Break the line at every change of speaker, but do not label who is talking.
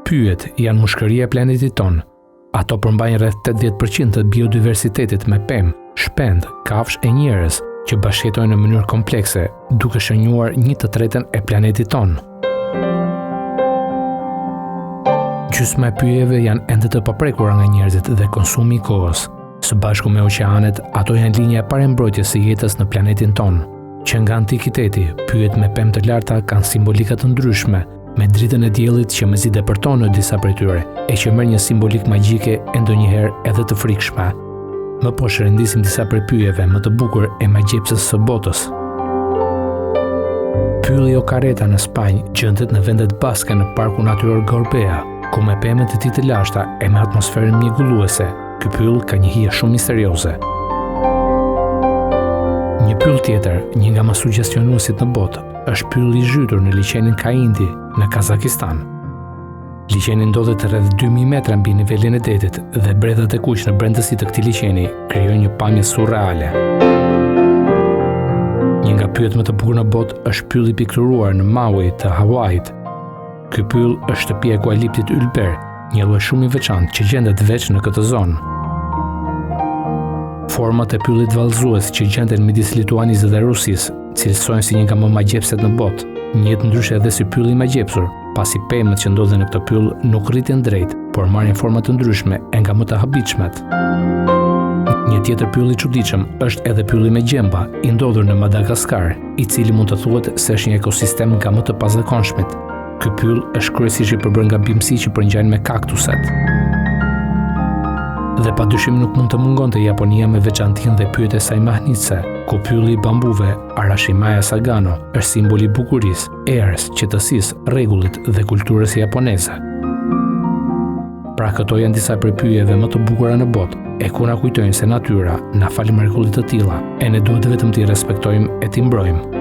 Pyjet janë mushkëria e planetit tonë. Ato përmbajnë rreth 80% të biodiversitetit me pemë, shpendë, kafshë e njerëz që bashkëjetojnë në mënyrë komplekse, duke shënjuar 1/3 e planetit tonë. Gjysma e pyjeve janë ende të paprekura nga njerëzit dhe konsumi i kohës. Së bashku me oqeanet, ato janë linja e parë e mbrojtjes së jetës në planetin tonë. Që nga antikiteti, pyjet me pemë të larta kanë simbolika të ndryshme, me dritën e diellit që mezi depërton në disa prej tyre, e që merr një simbolikë magjike e ndonjëherë edhe të frikshme. Më poshtë rendisim disa prej pyjeve më të bukur e magjepsës së botës. Pylli Okareta në Spanjë gjendet në vendet baske në Parkun Natyror Gorbea, ku me pemët e tij të lashta e me atmosferën mjegulluese, Ky pyll ka një hije shumë misterioze. Një pyll tjetër, një nga më sugjestionuesit në botë, është pylli i zhytur në liqenin Kaindi në Kazakistan. Liqeni ndodhet rreth 2000 metra mbi nivelin e detit dhe bredhat e kuq në brendësi të këtij liqeni krijojnë një pamje surreale. Një nga pyjet më të bukur në botë është pylli i pikturuar në Maui të Hawaiit. Ky pyll është shtëpia e eukaliptit ylber, një lloj shumë i veçantë që gjendet veç në këtë zonë. Format e pyllit vallëzues që gjenden midis Lituanisë dhe Rusisë cilësohen si një nga më magjepset në botë. Njihet ndryshe edhe si pylli i magjepsur, pasi pemët që ndodhen në këtë pyll nuk rriten drejt, por marrin forma të ndryshme e nga më të habitshmet. Një tjetër pyll i çuditshëm është edhe pylli me gjemba, i ndodhur në Madagaskar, i cili mund të thuhet se është një ekosistem nga më të pazakonshmit. Ky pyll është kryesisht i përbërë nga bimësi që përngjajnë me kaktuset. Dhe pa dyshim nuk mund të mungonte Japonia me veçantinë dhe pyjet e saj mahnitëse, ku pylli i bambuve Arashiyama Sagano është simboli i bukurisë, erës, qetësisë, rregullit dhe kulturës japoneze. Pra këto janë disa prej pyjeve më të bukura në botë, e ku na kujtojnë se natyra na fal mrekulli të tilla, e ne duhet vetëm t'i respektojmë e t'i mbrojmë.